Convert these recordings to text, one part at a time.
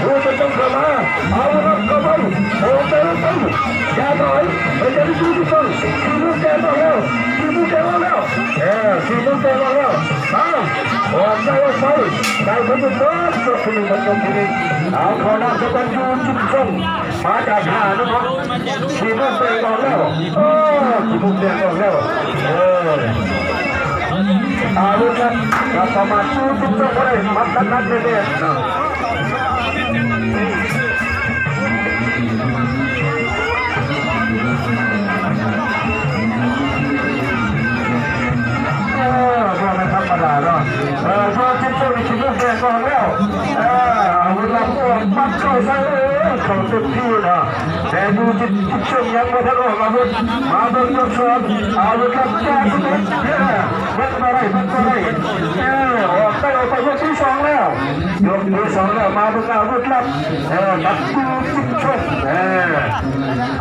ຜູ້ຈະຕ້ອງເຂົ້າມາ ເອົາລະເຂົ້າໄປ ໂອເຄໄປ ຢ່າຖອຍ ໄປເຈົ້າທີ່ທີ່ຕ້ອງ ທີ່ໝູ່ແກງອອກແລ້ວ ທີ່ໝູ່ແກງອອກແລ້ວ ເອີ ທີ່ໝູ່ແກງອອກແລ້ວ ເອົາ ອອກໄດ້ອອກໄປ ໄດ້ເບິດທຸກຄົນ ຈົບທີ່ໜຶ່ງ ມັນຈົບທີ່ໜຶ່ງ ເອົາ ເຂົ້ານຳສະບັນຢູ່ຈຸດສົ່ງ ມາຈາກຫານະຄອນ ທີ່ໝູ່ແກງອອກແລ້ວ ເອີ ທີ່ໝູ່ແກງອອກແລ້ວ ເອີ ອາ ເລີຍຄັບ ກໍປະມານຢູ່ຈຸດສົ່ງບໍ່ໄດ້ ມັດໜັກໆແນ່ໆ ເນາະ ເອີ ບໍ່ແມ່ນທຳມະດາເນາະ ເອີ ເພາະວ່າເຈັບໂຕນີ້ຊິເລີ່ມແດງອອກແລ້ວ ເອີ ອາວຸດລັບອອກປັບເຂົ້າໃສ່ ເອີ ເຂົ້າເຕັມທີ່ເນາະ ແຕ່ຢູ່ຈຸດ ຈຸດຊົນຍັງບໍ່ທັນອອກອາວຸດ. ມາເບິ່ງຍົກສອງ ອາວຸດລັບຈາກສຸດເດດ ເອີ ເບິ່ງບໍ່ໄດ້ ເບິ່ງບໍ່ໄດ້ ເອີ ອອກໄດ້ອອກໄປຍົກທີສອງແລ້ວ ຍົກທີສອງແລ້ວ. ມາເບິ່ງອາວຸດລັບ ເອີ ນັກສູ້ຈິງຊົນ ເອີ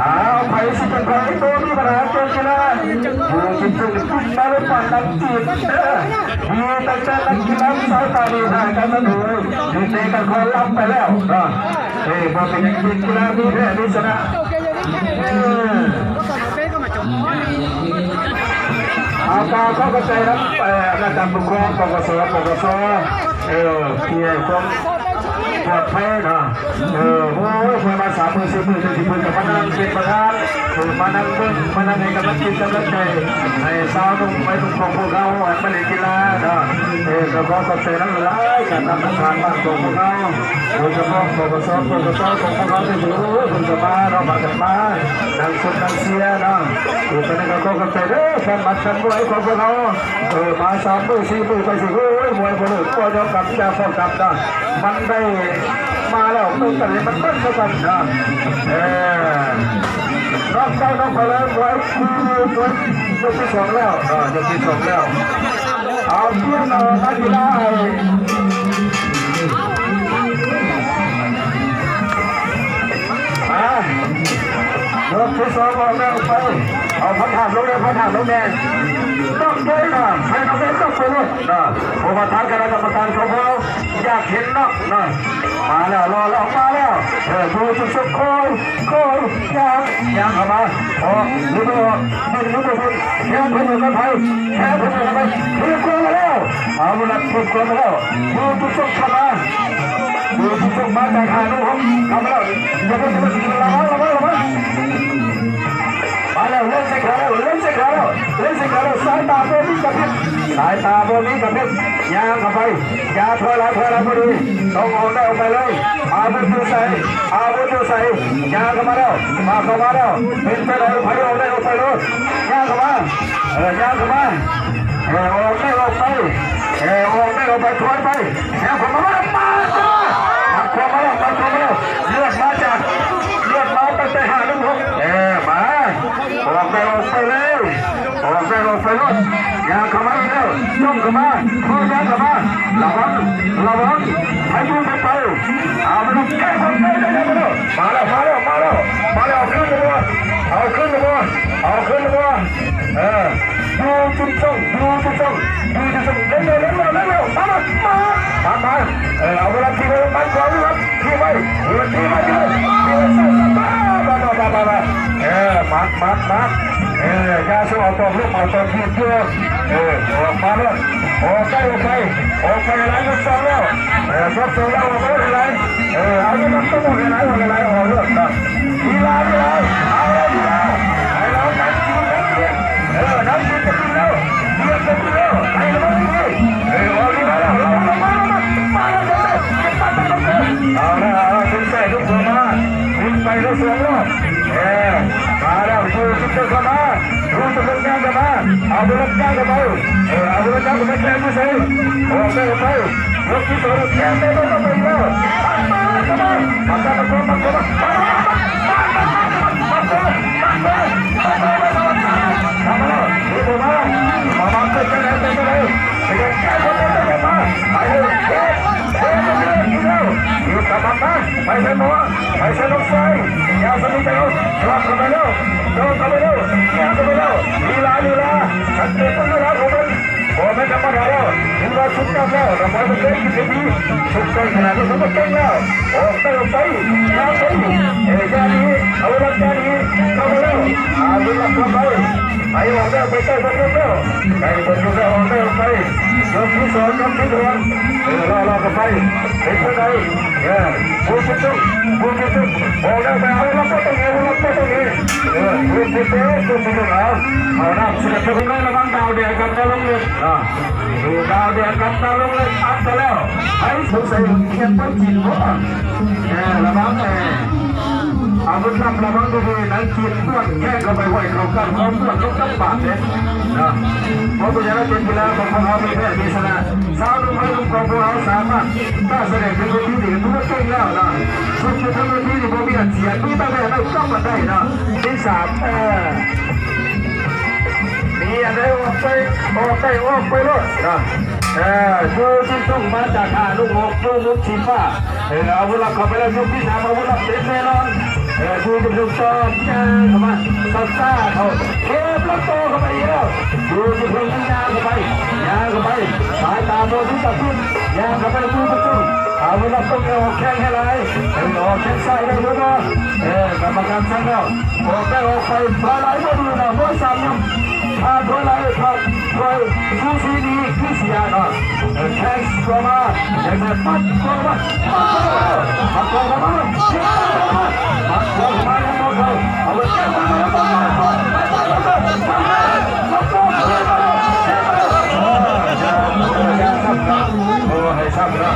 ອ້າວ ໃຜຊິເປັນໃຜ ບໍ່ມີບັນຫາເລື່ອງກິລາ ຢູ່ຈິງຊົນ ມາເບິ່ງປານນັກຈີນ ເອີ ມີຕັ້ງແຕ່ນັກກິລາສາຍຕາດີ ທ່ານກັນນະດູ ທີ່ເຕະກັນຄອນລຳໄປແລ້ວເນາະ. ເອີ ບໍ່ເປັນຫຍັງ ເກມກິລາມີແພ້ມີຊະນະ. ເອີ ເອົາ ກາວເຂົ້າກັບໃຈນຳ ເອີ ຄະນະກຳມະການ ປກສ ປກສ ເອີ ທີ່ໃຫ້ຄວາມປອດໄພເນາະ. ເອີ ໂອ້ຍ ມາສາມມື້ສີ່ມື້ ຈະຊິເພິ່ນກະມານັ່ງເປັນປະທານ ເອີ ມານັ່ງເບິ່ງ ມານັ່ງໃຫ້ກຳລັງຈິດກຳລັງໃຈ ໃຫ້ຊາວໜຸ່ມໄວໜຸ່ມຂອງພວກເຮົາ ໃຫ້ມາຫຼິ້ນກິລາເນາະ. ເອີ ກະຂໍຂອບໃຈນຳຫຼາຍໆ ການນຳທາງບ້ານຂອງພວກເຮົາ ໂດຍສະເພາະ ປກສ ປກສ ຂອງພວກເຮົານີ້ ໂອ້ຍ ເພິ່ນກະມາເນາະ ພາກັນມາ ນັ່ງຊົມນັ່ງເຊຍເນາະ. ເອີ ສະນັ້ນກະຂໍຂອບໃຈເດີ ແຟນໝັດແຟນມວຍຂອງພວກເຮົາ ເອີ ມາສາມມື້ສີ່ມື້ໄປຊິ ໂອ້ຍ ມວຍບໍ່ເລີກ ບໍ່ຍອມກັບ ຢ່າຟ້າວກັບເນາະ. ມັນໄດ້ມາແລ້ວ ເບິ່ງກັນໃຫ້ມັນເບິ່ງຊະກ່ອນເນາະ. ເອີ ນອກເຈົ້ານອກໄປເລີຍ ມວຍ ມວຍ ມວຍ ຍົກທີສອງແລ້ວເນາະ ຍົກທີສອງແລ້ວ. ເອົາ ປ່ຽນເອົານັກກິລາໃຫ້ ມາ ຍົກທີສອງອອກແລ້ວໄປ ເອົາພັນທາດລົງແດ່ ພັນທາດລົງແດ່ ຕ້ອງເດີນນະ ໃຫ້ເຂົາເດີນຕ້ອງໄປໂລດນະ ເພາະວ່າທາງຄະນະກຳມະການຂອງເຮົາຢາກເຫັນເນາະນະ. ມາແລ້ວ ລໍແລ້ວ ມາແລ້ວ ເອີ ຜູ້ຈຸດສົກ ຄ່ອຍ ຄ່ອຍ ຍ່າງ ຍ່າງເຂົ້າມາ ອອກ ຫຼືບໍ່ອອກ ເບິ່ງ ຫຼືບໍ່ເບິ່ງ ແຂ້ງເພິ່ນຢູ່ກັບໃຜ ແຂ້ງເພິ່ນຢູ່ກັບໃຜ ຖືກຄວ້າມາແລ້ວ ເອົາລະ ຖືກຄວ້າມາແລ້ວ ຜູ້ຈຸດສົກເຂົ້າມາ ຜູ້ຈຸດສົກມາຈາກຫ້າໜຶ່ງຫົກ ເຂົ້າມາແລ້ວ ຢ່າໄປ ລະວັງ ລະວັງ ລະວັງ ມາແລ້ວ ເລັ່ງໃສ່ຂາແລ້ວ ເລັ່ງໃສ່ຂາແລ້ວ ເລັ່ງໃສ່ຂາແລ້ວ ສາຍຕາບໍ່ມີກະພິບ ສາຍຕາບໍ່ມີກະພິບ ຍ່າງເຂົ້າໄປ ຢ່າຖອຍຫຼາຍ ຖອຍຫຼາຍບໍ່ດີ ຕ້ອງອອກໄດ້ອອກໄປເລີຍ ອາວຸດຢູ່ໃສ ອາວຸດຢູ່ໃສ ຍ່າງເຂົ້າມາແລ້ວ ມາເຂົ້າມາແລ້ວ ເປັນໄປໄດ້ ໃຜອອກໄດ້ອອກໄປໂລດ ຍ່າງເຂົ້າມາ ເອີ ຍ່າງເຂົ້າມາ ເອີ ອອກໄດ້ອອກໄປ ເອີ ອອກໄດ້ອອກໄປ ຖອຍໄປ ແນວເຂົ້າມາ ມາ ມາ ມາ ມາ ເລືອດມາຈາກ ເລືອດມາຕັ້ງແຕ່ຫ້າໜຶ່ງຫົກ ເອີ ມາ ອອກໄດ້ອອກໄປເລີຍ ອອກໄດ້ອອກໄປໂລດ ຍ່າງເຂົ້າມາອີກແລ້ວ ຈ້ອງເຂົ້າມາ ເຂົ້າຍ່າງເຂົ້າມາ ລະວັງ ລະວັງ ໃຫ້ຢູ່ໃຫ້ໄປ ເອົາມັນແກ້ຄວາມໄດ້ໄດ້ໄດ້ ມາແລ້ວ ມາແລ້ວ ມາແລ້ວ ມາແລ້ວ ເອົາຄືນຫຼືບໍ່ ເອົາຄືນຫຼືບໍ່ ເອົາຄືນຫຼືບໍ່ ເອີ ຢູ່ຈຸດຊົງ ຢູ່ຈຸດຊົງ ຢູ່ຈຸດຊົງ ເລັ່ງເລັວ ເລັ່ງເລັວ ເລັ່ງເລັວ ມາ ມາ ມາ ມາ ເອີ ເອົາເວລາທີ່ໄວ້ ມັດກວ່າເວລາທີ່ໄວ້ ເວລາທີ່ໄວ້ ທີ່ໄວ້ ທີ່ໄວ້ ມາ ມາ ມາ ເອີ ມັດ ມັດ ມັດ ເອີ ຢ່າສູ່ເອົາຕອນລົງ ເອົາຕອນທີ່ຕົວ ເອີ ອອກມາເລີຍ ອອກໄປ ອອກໄປ ອອກໄປຫຼາຍ ຍົກສອງແລ້ວ ເອີ ຍົກສອງແລ້ວ ອອກໄປຫຼາຍ ເອີ ເອົາຢູ່ນຳຕົວ ຫຼາຍໆ ຫຼາຍໆ ອອກເລີຍນະ ເວລາ ເວລາ ເອົາເວລາ ໃຫ້ເຮົານັກກິນ ນັກກິນ ເອີ ນັກກິນຈະຂຶ້ນແລ້ວ ເດືອດຈະຂຶ້ນແລ້ວ ໃຫ້ລະວັງດີໆ ເອີ ອອກດີມາແລ້ວ ລະວັງ ລະວັງ ລະວັງ ມາແລ້ວ ເອົາລະ ເອົາລະ ເປັນໃສ່ທຸກຄົນມາ ຂຶ້ນໄປແລ້ວສອງຮອບ ເອີ ມາແລ້ວ ຢູ່ຈຸດເດີມເຂົ້າມາ ຮູ້ຈະເບິ່ງຍ່າງເຂົ້າມາ ເອົາໄປລົດຍ່າງເຂົ້າໄປ ເອີ ເອົາໄປລົດຍ່າງເຂົ້າໄປ ແຂ້ງຢູ່ໃສ ອອກໄດ້ອອກໄປ ຍົກທີສອງ ແຂ້ງໄດ້ລົດລົງໄປອີກແລ້ວ ປັດມາ ເຂົ້າມາ ປັດມາ ປັດມາ ປັດມາ ປັດມາ ເຂົ້າມາແລ້ວ ເຂົ້າມາ ເຂົ້າມາ ເປັນຈັ່ງໃດ ເປັນຈັ່ງໃດ ເປັນຈັ່ງໃດ ເຂົ້າມາ ໄປເລີຍ ເຮັດ ເຮັດ ເຮັດ ເຮັດ ເຮັດ ຢູ່ກັບມັນນະ ໄປໃສ່ໝໍ ໄປໃສ່ນ້ອງຊາຍ ຍາສະມິດເຈົ້າ ຈອບເຂົ້າໄປແລ້ວ ຈອບເຂົ້າໄປແລ້ວ ຍາເຂົ້າໄປແລ້ວ ລີລາ ລີລາ ສັງເກດເບິ່ງລີລາຂອງມັນ ບໍ່ແມ່ນທຳມະດາແລ້ວ ຖືວ່າສຸດຍອດແລ້ວ ລະບອຍມັນເລີຍ ຢູ່ທີ່ນີ້ ສຸດຍອດຂະໜາດນີ້ ມັນເກັ່ງແລ້ວ ອອກໄປ ອອກໄປ ຍາວໄປ ເອີ ຍາດີ ເອົາເວລາ ຍາດີ ເຂົ້າໄປແລ້ວ ອາ ເວລາເຂົ້າໄປ ໄປອອກແລ້ວ ໄປໃກ້ ໄປເຖິງແລ້ວ ໃກ້ ໄປເຖິງແລ້ວ ອອກໄປ ອອກໄປ ຍົກທີສອງ ຍົກທີສອງ ເອີ ລໍໆ ເຂົ້າໄປ ເປັນຈັ່ງໃດ ເອີ ຜູ້ຈຸດຈົບ ຜູ້ຈຸດຈົບ ອອກແລ້ວ ໄປເອົາລຳບໍ່ຕ້ອງເອວ ລຳບໍ່ຕ້ອງເອ ເອີ ຜູ້ຈຸດຈົບ ຜູ້ຈຸດຈົບ ເອົາ ເອົານຳ ສິບເອັດ ລະວັງດາວແດງກັບດາວລົງເລັກ ອ່າ ດາວແດງກັບດາວລົງເລັກ ອັດໄປແລ້ວ ໃຜສົງໄສຂຽນໄປຈີນບໍ່ ເອີ ລະວັງ ເອີ ອາວຸດລັບລະວັງດີໆ ນັກກິດປວດແຂ້ງເຂົ້າໄປ ຫ້ວຍເຂົ້າກັນ ເຂົ້າປວດລົງກັບບາດເດ້ເນາະ. ເພາະເປັນຫຍັງ ເກມກິລາຂອງພວກເຮົາມີແພ້ມີຊະນະ. ຊາວໜຸ່ມໄວໜຸ່ມຂອງພວກເຮົາສາມາດສ້າງສະແດງເທິງເວທີນີ້ຖືວ່າເກັ່ງແລ້ວເນາະ. ຊຸດຢູ່ເທິງເວທີນີ້ບໍ່ມີອັນເສຍ ມີແຕ່ແມ່ນໄດ້ກັບມາໄດ້ເນາະ. ທີມສາມ ເອີ ມີອັນໃດອອກໄປ ອອກໄດ້ອອກໄປໂລດເນາະ. ເອີ ຢູ່ຈິງຊົງມາຈາກຫ້າລູກ ອອກຢູ່ມຸມສີຟ້າ. ເອີ ອາວຸດລັບເຂົ້າໄປແລ້ວ ຍົກທີສາມ ອາວຸດລັບເຕັມແນ່ນອນ. ເອີ ຢູ່ຈິງຊົງຕໍ່ຍ່າງເຂົ້າມາ ຊັດຊາເຂົ້າ ເຂບລຳໂຕເຂົ້າໄປອີກແລ້ວ. ຢູ່ຈິງຊົງຍັງຍ່າງເຂົ້າໄປ ຍ່າງເຂົ້າໄປ ສາຍຕາບໍ່ຖືກຈັບຜິດ ຍ່າງເຂົ້າໄປຢູ່ຈິງຊົງ. ອາວຸດລັບຕ້ອງໄດ້ອອກແຂ້ງໃຫ້ຫຼາຍ ເອີ ອອກແຂ້ງຊ້າຍໄດ້ຫຼືບໍ່? ເອີ ກຳມະການສັ່ງແລ້ວ ອອກໄດ້ອອກໄປ ຫຼາຍໆບໍ່ດີນະ ບໍ່ສາມນຳ ຖ້າຖອຍຫຼາຍ ຖ້າຖອຍສູສີນີ້ຄືເສຍເນາະ. ເອີ ແຂ້ງເຂົ້າມາ ແຂ້ງໃສ່ປັດເຂົ້າມາ ປັດເຂົ້າມາ ປັດເຂົ້າມາ ປັດເຂົ້າມາ ຍັງບໍ່ເຂົ້າ ເອົາໄວ້ແຂ້ງເຂົ້າມາ ເຂົ້າມາ ເຂົ້າມາ ເຂົ້າມາ ເຂົ້າມາ ເຂົ້າມາ ເອີ ໃຫ້ຊ້ຳເນາະ.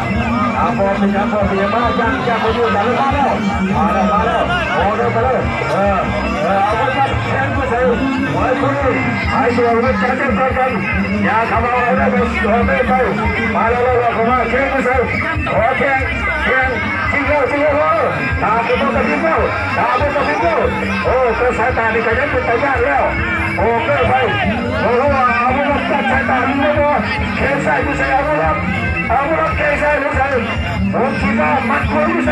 ອາ ບໍ່ເປັນຫຍັງ ບໍ່ເປັນຫຍັງ ມາ ຍັງ ຍັງບໍ່ຢູ່ ກັນ ມາແລ້ວ ມາແລ້ວ ມາແລ້ວ ໂອ້ ເດີນໄປເລີຍ ເອີ ເອີ ເອົາໄວ້ ແຂ້ງຢູ່ໃສ ໄວ້ຜູ້ນີ້ ຫາຍຕົວ ເຮັດການຈັດການກັນ ຢ່າເຂົ້າມາ ເອົາໄດ້ໄປ ເອົາໄດ້ໄປ ມາແລ້ວ ເຂົ້າມາ ແຂ້ງຢູ່ໃສ ຂໍແຂ້ງ ແຂ້ງ ຈິງແລ້ວ ຈິງແລ້ວ ຕາບໍ່ກະດິກແລ້ວ ຕາບໍ່ກະດິກແລ້ວ ໂອ້ ແຕ່ສາຍຕານີ້ກະຍັງເປັນຕາຢ້ານແລ້ວ ໂອເຄໄປ ບໍ່ຮູ້ວ່າອາວຸດລັບຈັບສາຍຕາຢູ່ບໍ່ ແຂ້ງຊ້າຍຢູ່ໃສ ອາວຸດລັບ ອາວຸດລັບແຂ້ງຊ້າຍຢູ່ໃສ ໂອ ຄິດວ່າໝັດຂວາຢູ່ໃສ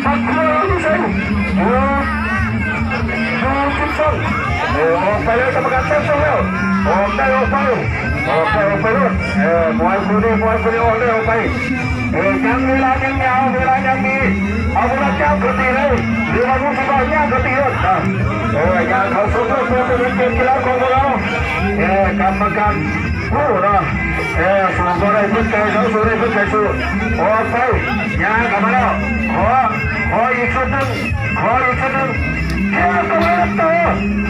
ໝັດຂວາຢູ່ໃສ ໂອ ຢູ່ຈຸດສອງ ເອີ ອອກໄປແລ້ວ ກຳມະການຕັດສອງແລ້ວ ອອກໄດ້ອອກໄປ ອອກໄດ້ອອກໄປໂລດ ເອີ ມວຍຄູ່ນີ້ ມວຍຄູ່ນີ້ ອອກໄດ້ອອກໄປ ເອີ ຍັງເວລາຍັງຍາວ ເວລາຍັງມີ ອາວຸດລັບຈັບຄືຕີເລີຍ ຫຼືວ່າລູກສິບາຍາງຄືຕີໂລດ ເອີ ຍ່າງເຂົ້າສູ່ໂລກ ເພື່ອເປັນເກມກິລາຂອງພວກເຮົາ ເອີ ກຳມະການ ຮູ້ເນາະ ເອີ ສູ້ບໍ່ໄດ້ເພິ່ນໃຈເນາະ ສູ້ໄດ້ເພິ່ນໃຈສູ້ ອອກໄປ ຍ່າງເຂົ້າມາແລ້ວ ຂໍ ຂໍອີກຊຸດໜຶ່ງ ຂໍອີກຊຸດໜຶ່ງ ແຂ້ງເຂົ້າມາຕໍ່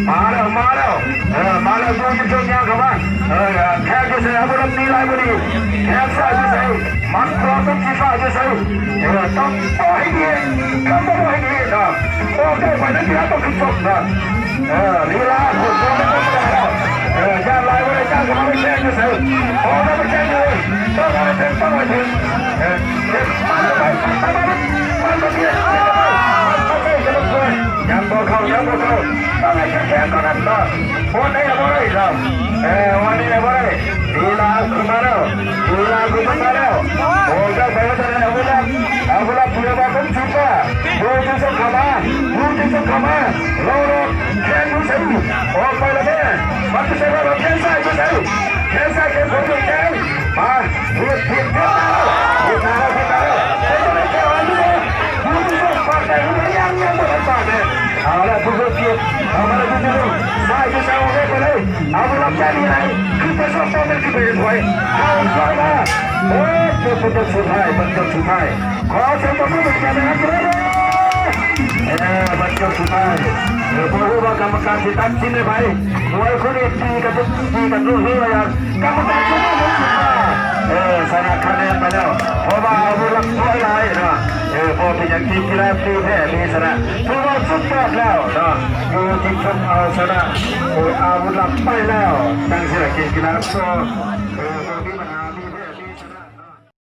ມາແລ້ວ ມາແລ້ວ ເອີ ມາແລ້ວ ຢູ່ຈຸດຊົນຍ່າງເຂົ້າມາ ເອີ ແຂ້ງຢູ່ໃສ ອາວຸດລັບຕີຫຼາຍບໍ່ດີ ແຂ້ງຊ້າຍຢູ່ໃສ ໝັດຂວາຕົກສີຟ້າຢູ່ໃສ ເອີ ຕ້ອງບໍ່ໃຫ້ດີ ກຳບໍ່ໃຫ້ດີເນາະ ອອກໄດ້ໄປນັ້ນເດີ ຕ້ອງຂຶ້ນຊົກເນາະ. ເອີ ລີລາໂຄດບໍ່ໄດ້ທຳມະດາແລ້ວ ເອີ ຢ້ານຫຼາຍບໍ່ໄດ້ຈ້າງ ກໍມາໄປແຊງຢູ່ໃສ ອອກມາໄປແຊງຢູ່ ຕ້ອງເອົາໃຫ້ເຖິງ ຕ້ອງໃຫ້ເຖິງ ເອີ ເອີ ປັ້ນເຂົ້າໄປ ປັ້ນເຂົ້າໄປ ປັ້ນເຂົ້າໄປ ປັ້ນເຂົ້າໄປ ຍັງບໍ່ເຂົ້າ ຍັງບໍ່ເຂົ້າ ຕ້ອງໃຫ້ເຂັ້ມແຂງກວ່ານັ້ນເນາະ ບໍ່ໄດ້ບໍ່ໄດ້ເນາະ ເອີ ບໍ່ໄດ້ບໍ່ໄດ້ ລີລາຂຶ້ນມາແລ້ວ ລີລາຂຶ້ນມາແລ້ວ ໂອ້ ເຈົ້າໄປວ່າຈັ່ງໃດ ອາວຸດລັບ ອາວຸດລັບ ເພື່ອວ່າເປັນ ຊິບຫ້າ ຢູ່ທີ່ສຸດເຂົ້າມາ ຢູ່ທີ່ສຸດເຂົ້າມາ ລອ ລອ ແຂ້ງຢູ່ໃສ ອອກໄປລະແມ່ ມັນຢູ່ໃສລະ ແຂ້ງຊ້າຍຢູ່ໃສ ແຂ້ງຊ້າຍ ແຂ້ງຂວາຢູ່ໃສ ມາ ເຮັດຜິດ ຜິດຕາລະ ຜິດຕາລະ ຜິດຕາລະ ເຮັດຈັ່ງໃດແກ້ໄຂຢູ່ບໍ່ ຢູ່ທີ່ສຸດ ປາກແດງ ຍັງ ຍັງບໍ່ທັນປາກແດງ ເອົາລະ ຜູ້ເຮັດຜິດ ເອົາມາລະ ຢູ່ທີ່ສຸດ ຊ້າຍຢູ່ໃສ ອອກໄປເລີຍ ອາວຸດລັບ ແກ້ໜີໄດ້ ຂຶ້ນໄປສອງຕໍ່ໜຶ່ງ ຂຶ້ນໄປເຮັດໄວ ເຂົ້າ ເຂົ້າມາ ໂອ້ ຈົບ ຈົບ ສຸດທ້າຍ ມັນຈົບສຸດທ້າຍ ຂໍສຽງຕົບມືເປັນກຳລັງໃຈໃຫ້ເດີ ເອີ ບັດຈົບສຸດທ້າຍ ເອີ ບໍ່ຮູ້ວ່າກຳມະການຊິຕັດສິນໃຫ້ໃຜ ມວຍຄູ່ນີ້ຕີກັນ ຕີກັນຮູ້ວ່າຫຍັງ ກຳມະການສຸດທ້າຍ ເອີ ຊະນະຄະແນນໄປແລ້ວ ເພາະວ່າອາວຸດລັບຖອຍຫຼາຍເນາະ ເອີ ບໍ່ເປັນຫຍັງ ເກມກິລາມີແພ້ມີຊະນະ ຖືວ່າສຸດຍອດແລ້ວເນາະ ຢູ່ຈິງຊົງເອົາຊະນະ ໂອ້ຍ ອາວຸດລັບໄປແລ້ວ ຈັ່ງຊີ້ລະ ເກມກິລາກໍ